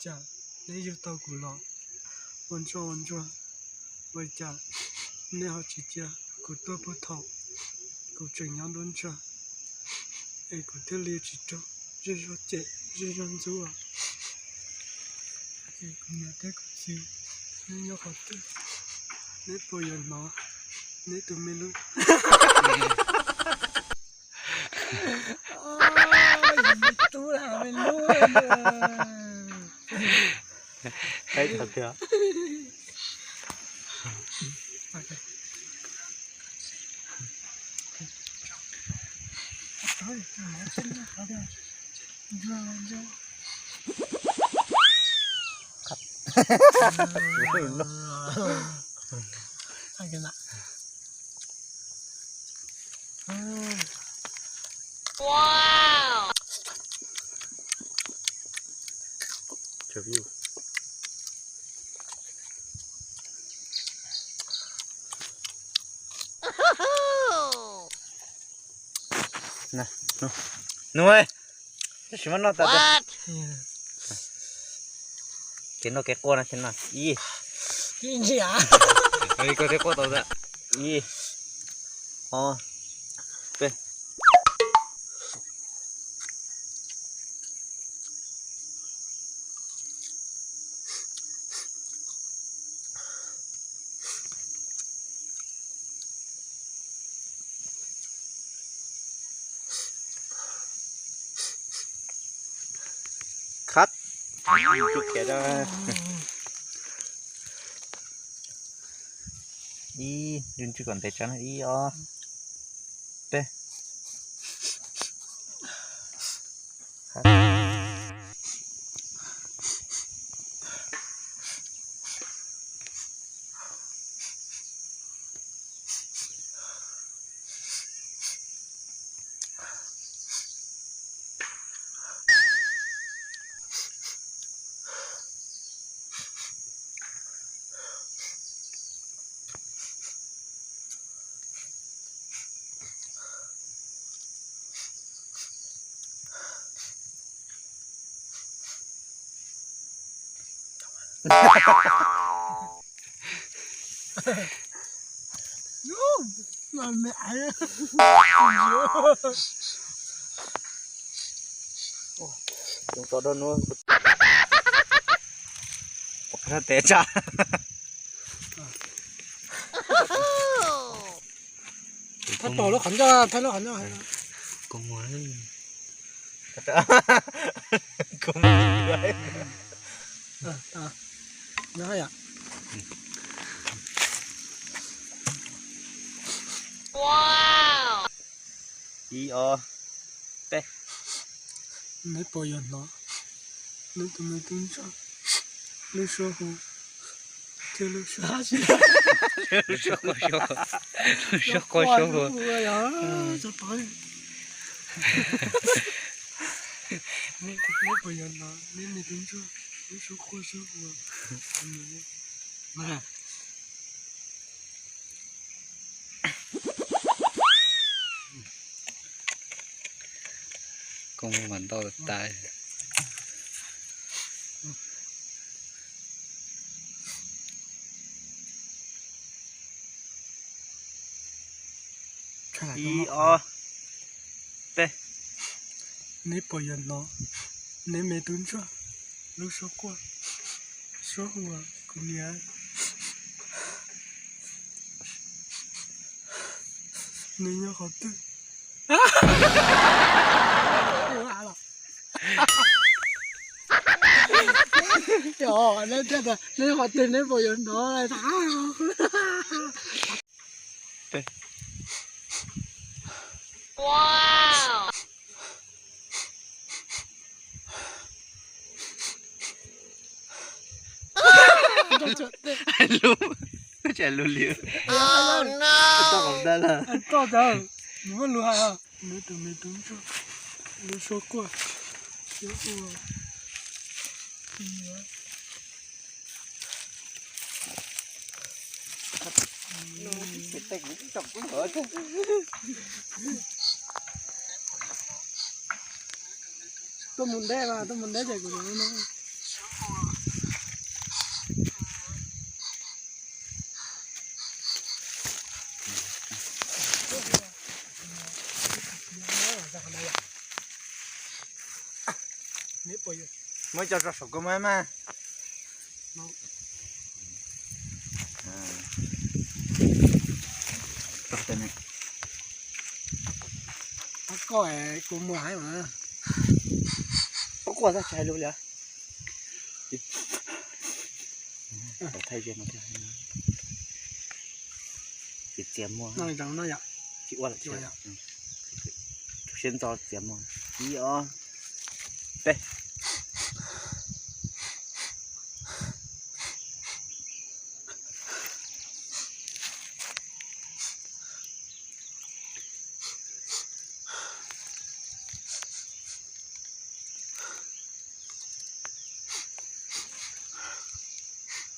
Neb yug tau kuv los ua ntsuag ua ntsuag, ua cas neb ho tsis cia kuv tuaj puag thaum kuv tseem nyob nruab ntsuag, es kuv thiaj li tsis raug zej zog cem zej zog ntxub. Es kuv niam thiab kuv txiv, neb nyob qhov twg, neb puas yuav hnov neb tus me lub, me tub, me lub, Nug, tab sis muab noj tas tiag. Kev noj kev quaj no, ib, koj thiaj quaj tau ntag. Ib, ob, peb. Khab, tsuj khiav rau. Ib, ntswj kom ntev tso na, ib, ob, peb. Tes tsa. Thab tom lub qhov ncauj, thab lub qhov ncauj. Koj mus, koj mus. Ib, ob, peb. Neb puas yuav hnov neb tus me tub ntsuag lub suab hu thiab lub suab, lub suab quaj suab hu, lub suab quaj suab hu. Neb puas yuav hnov neb me tub ntsuag lub suab quaj suab hu? Koj mus mas ntau tas. Ib, ob, peb. Neb puas yuav hnov neb me tub ntsuag lub suab quaj suab hu kuv niam? Neb nyob qhov twg? Neb nyob qhov twg neb puas yuav hnov? Lub, lub li, toj qhov ntawd lawm. Neb tus me tub ntsuag lub suab quaj. Tuaj mus ntej, tuaj mus ntej ces kuv yuav lub no. Muab cov rau saum kua muag mas. Koj kuv muag heev mas. Koj kuj txhob tsis hais lus li. Thaij vias no thiab. Txiav muag. Tsis ua lawm, siab ntxo txiav muag. Ib ob peb.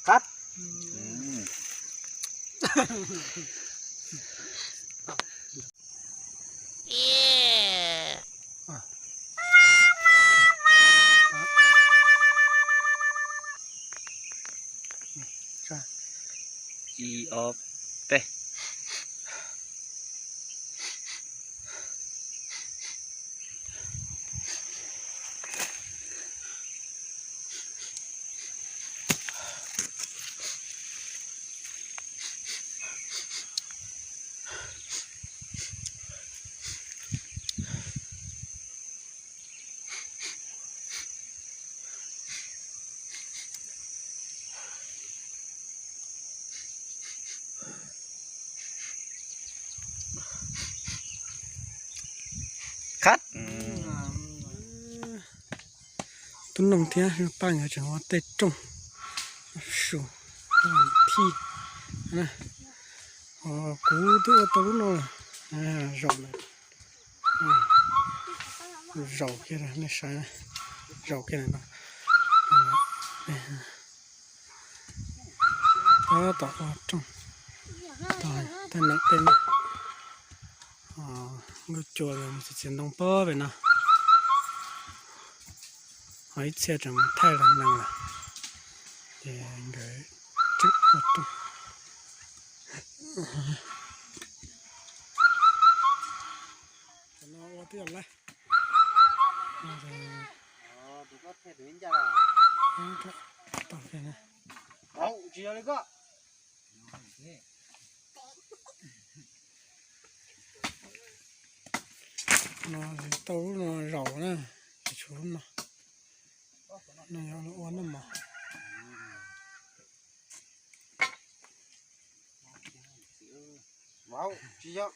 Qab. Ib ob peb. Qab. Tub Noog thiab Paj nkawd tseem ua tej rooj su thij. Kuv twb ua tau lub no lawm. Zaum, zaum kiag, nej saib, zaum kiag no. Tab tom ua rooj, tag neem tej no. Nkauj Cua nkawd mus txiav txiav ntoo pab pem no, ho ib txhia tseem mus thaij los nees lawm, ces nkawd tseem ua rooj. Tam no ua twb yog lawm. No tau lub no zaum na, tsis tshuav lub no. No yog ua noj mov. Vauv, tsis yog.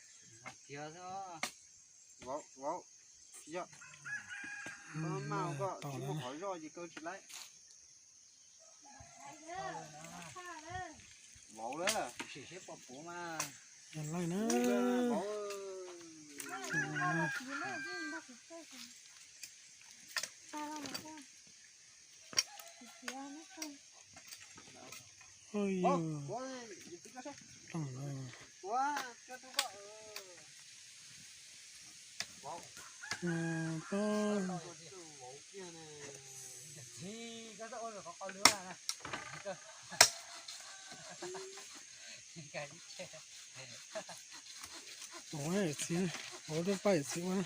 Vauv, vauv, tsis yog. Koj maj koj tsis muaj qhov zoj ces kaw tsis laib. Vauv lawm. Yog laij na. Oi yog, plooj no. Ua yawm txiv, ua lub paj yawm txiv ua na.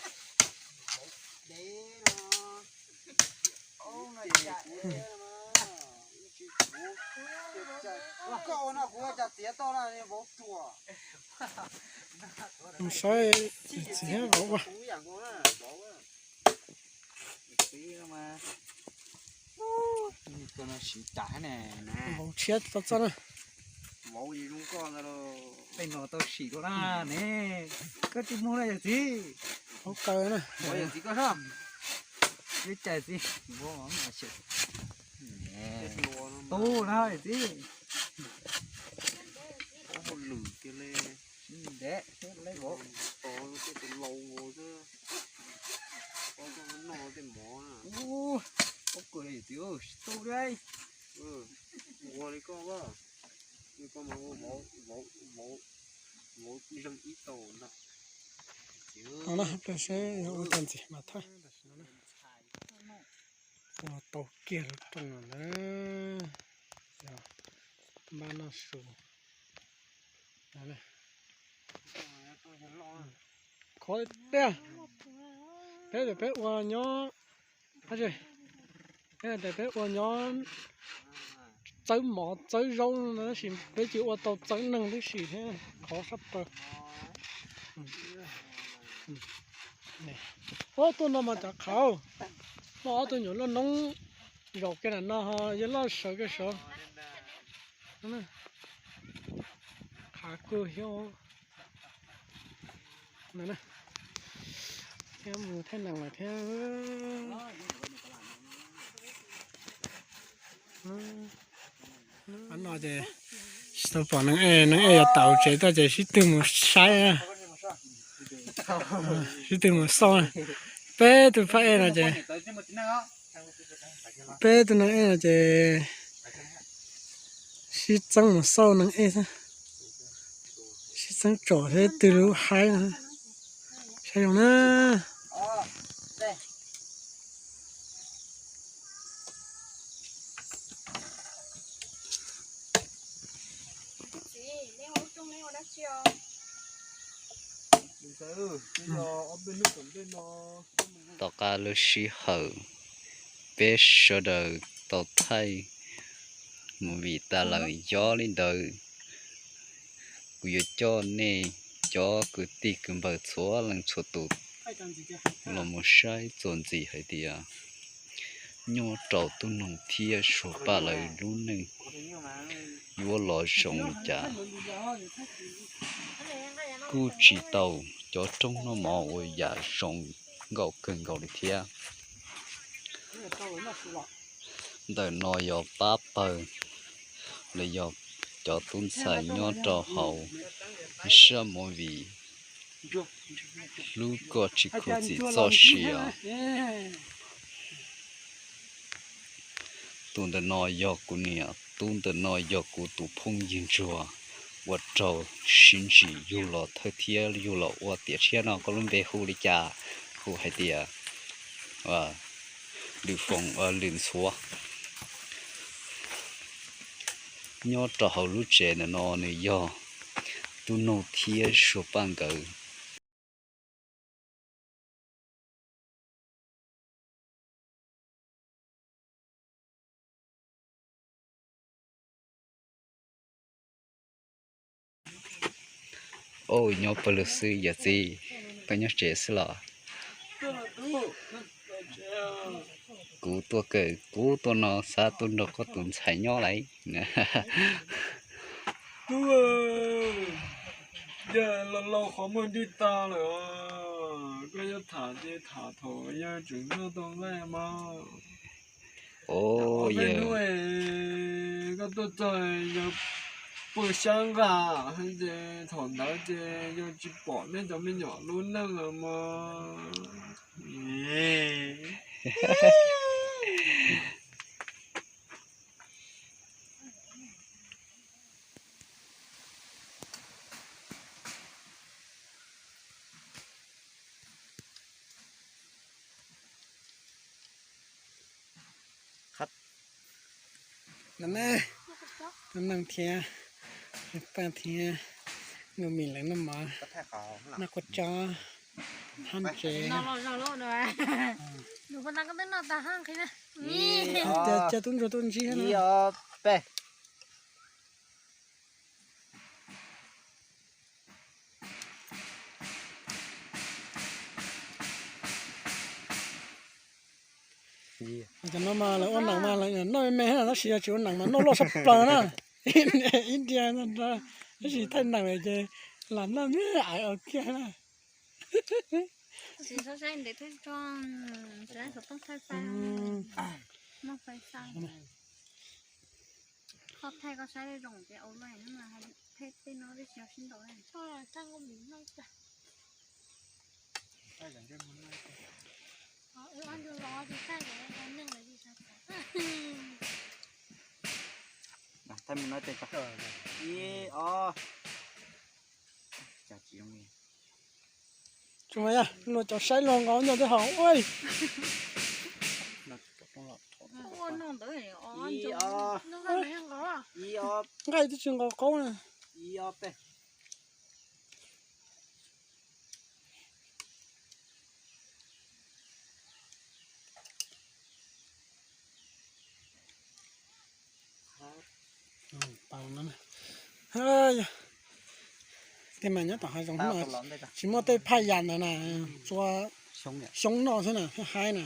Mus saib yawm txiv thiab vauv ua. Vauv tshiab tau txoj na. Tej no tau sim dua na ne. Koj tsis mus na yawm txiv. Vauv kaw na. Yawm txiv koj soj. Ib cais txiv. Tu na yawm txiv. Ntev, leb vauv. Tos tej tus laus nkaus xwb. Tos tej no tej mov na. Ub, koj kawm yawm txiv, tsis tu li. Ua li koj, li koj mas ua vauv, vauv, vauv zeeg ib tau ntag. Ua tag ntxiv mas thawj. Ua tau kiag lub rooj no na. Npaj noj su. Khov tiag. Peb, peb ua nyob qab zej. Peb tias peb ua nyob txawb mov txawb zaub no tab sis peb cia ua tau txawb neeg tib si thiab khov sab plaws. Ub, tuaj no mas cov qhav, muaj ob tug nyuam loj noob zaum kiag nram no ho yawg loj sawv kiag saud. Qhav kawg thiab. Thiab mus thaij nees lawm thiab. No ces tsis tau pom neeg ej, neeg ej yuav tawm tsev tuaj ces sib twg mus saib, sib twg mus xauj. Peb tug phab ej no ces, peb tug neeg ej no ces sib txeeb mus xauj neeg ej xwb, sib txeeb tsom seb twg lub haib no. Saib zoo na. Tom qab lub sij hawm peb sawv daws tau thaij movie tas lawm, yog li ntawd kuv yuav coj nej cov kwv tij kwv npawg txhua leej txhua tus los mus saib txuas ntxiv hais tias nyob rau tub noog thiab suag paj lawv lub neej yuav los zoo li cas. Kuj tsis tau cov roob noj mov ua yam zoo nkauj kawg nkaus li thiab. Ntawm no yog pab pawg los yog cov tub ntxhais nyob rau hauv sab movie Hlub Koj Tsis Khuv Txim Txoj Sia. Tus ntawm no yog kuv niam, tub ntawm no yog kuv tus phooj ywg ntsuag, ua rau sib ntsib yug los thawj thiab yug los ua tiam tshiab no. Koj lub npe hu li cas? Hu hais tias Lwm Foom, Lwm Ntxhuav. Nyob rau hauv lub tsev ntawm no nws yog tub noog thiab suag paj nkawd. Au, nyob pawg lug xwb yawm txiv, koj nyob tsev xwb los? Kuv tuaj kawm, kuv tuaj no xav tuaj nrog koj tus ntxhais nyob lauj. Tub, yawg laus laus qhov muag dig tag lawm, koj yuav tham ces tham thaum yawg tseem noj tau nqaij mas. Hnub koj tuaj txog yawg pw sab nqaj ces thaum ntawd ces yawg tsis pom neb cov me nyuam lub neej lawm mas. Tus neeg thiab, paj thiab, nkaus mis lawv noj mov, noj kua txob, hab tsev. Cas tub ntsuag tuaj ntsib thiab no. Cov no mas lawv ua neem mas lawv noj me me tab sis yog tsis ua neem mas noj loj tshaj plaws na. Ib ntia tab sis thaij neem lawm ces lam noj me me ais kiag na. Koj thaij koj saib zoo ces ua luaj no peb no tsis yog sib ntaus. Thaij mus no ces ib ob. Tsis mas yog luag cov saib luag nqaus nyob tej haum ua. Nqaij twb tsis nqaus qaub na. Tej mas nyob tom hav zoov no tsis muaj tej phaj yas ntawd na, tsuas xyoob noj xwb na, haib na.